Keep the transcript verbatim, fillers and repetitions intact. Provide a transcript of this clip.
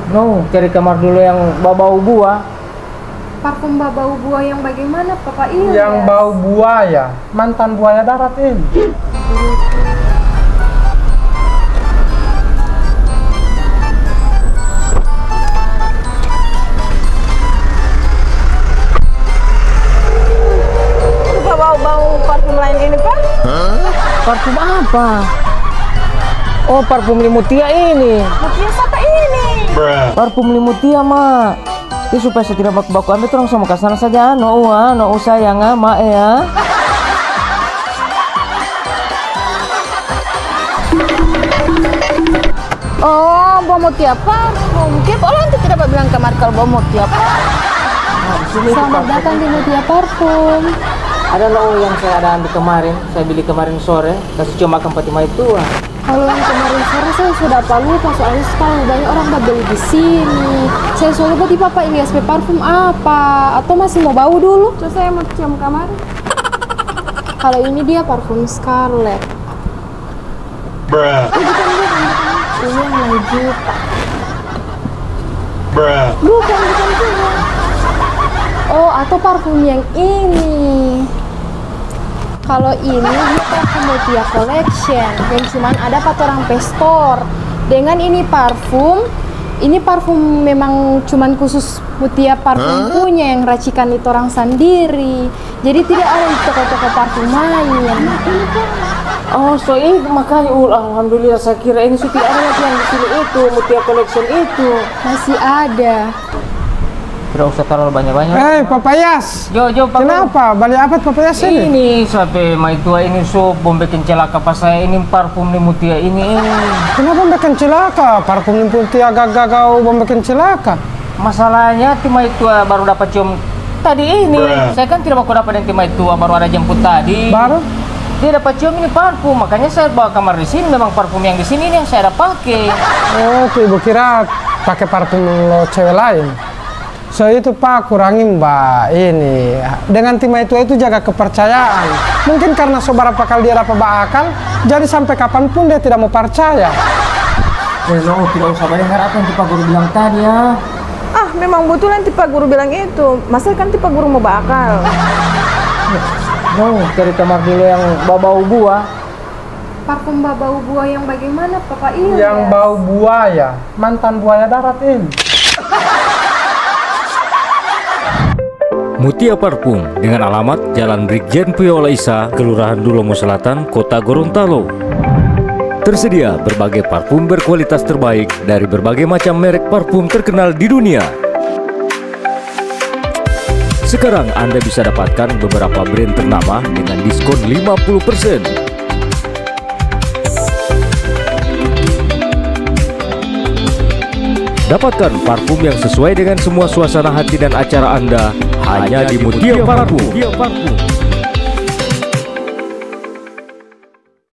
No, cari kamar dulu yang bau-bau buah. Parfum bau-bau buah yang bagaimana, Papa Ilyas? Yang bau buaya, mantan buaya darat ini. Coba bau-bau parfum lain ini, Pak. Parfum apa? Oh, parfum ni Mutia ini. Mutia siapa ini? Parfum ni Mutia, Ma. Jadi supaya se tidak baku-baku ambe, torang so mo ka sana saja, no ua, no usah yang ama, ya. Oh, bau Mutia parfum. Kira orang tu tidak bilang kamar kalau bau Mutia parfum. Selamat datang di Mutia Parfum. Ada lo yang saya ada ambil kemarin, saya beli kemarin sore, kasih cuma makan pati mai tua. Kalau yang kemarin sore saya sudah apa lupa, soalnya terlalu banyak orang babeli di sini. Saya suruh tadi Papa Ilyas pe parfum apa? Atau masih mau bau dulu? Terus saya mau cium kamar. Kalau ini dia parfum Scarlet. Bruh. Oh, bukan, bukan, bukan. Ini yang lagi. Bruh. Bukan, bukan, bukan. Oh, atau parfum yang ini. Kalau ini dia parfum Mutia Collection yang cuman ada pa torang pe store. Dengan ini parfum, ini parfum memang cuman khusus Mutia Parfum punya yang racikan di torang sandiri. Jadi tidak ada di toko-toko parfum lain. Oh, so itu makanya, uh, alhamdulillah, saya kira ini so tidak ada lagi yang di sini itu, Mutia Collection itu. Masih ada. Tidak usah terlalu banyak-banyak. Eh, Papa Yas. Jo, jo, Papa. Kenapa? Bali apa Papa Yas ini? Ini sampai mai tua ini so bom bikin celaka pas saya ini parfum ni Mutia ini. Eh. Kenapa bikin celaka? Parfum ni Mutia gaga-gaga bom bikin celaka. Masalahnya, timai tua baru dapat cium tadi ini. Saya kan tidak baku dapat deng timai tua, baru ada jemput tadi. Baru? Dia dapat cium ini parfum, makanya saya bawa kamar di sini. Memang parfum yang di sini ini yang saya ada pake. Oh, oke, ibu kira pake parfum lo cewek lain. So itu, Pa, kurangin ba ini. Dengan timai tua itu jaga kepercayaan. Mungkin karena so barapa kali dia dapa baakal, jadi sampe kapanpun dia tidak mo parcaya. Eh, lo tidak usah badengar apa yang tipa guru bilang tadi, ya. Ah, memang butul yang tipa guru bilang itu. Masa kan tipa guru mo baakal? No, cari kamar dulu yang bau-bau buah. Parfum bau-bau buah yang bagaimana, Papa Ilyas? Yang bau buaya, mantan buaya darat ini. Mutia Parfum dengan alamat Jalan Brigjen Puyola Isa, Kelurahan Dulomo Selatan, Kota Gorontalo. Tersedia berbagai parfum berkualitas terbaik dari berbagai macam merek parfum terkenal di dunia. Sekarang Anda bisa dapatkan beberapa brand ternama dengan diskon lima puluh persen. Dapatkan parfum yang sesuai dengan semua suasana hati dan acara Anda hanya di Mutia Parfum.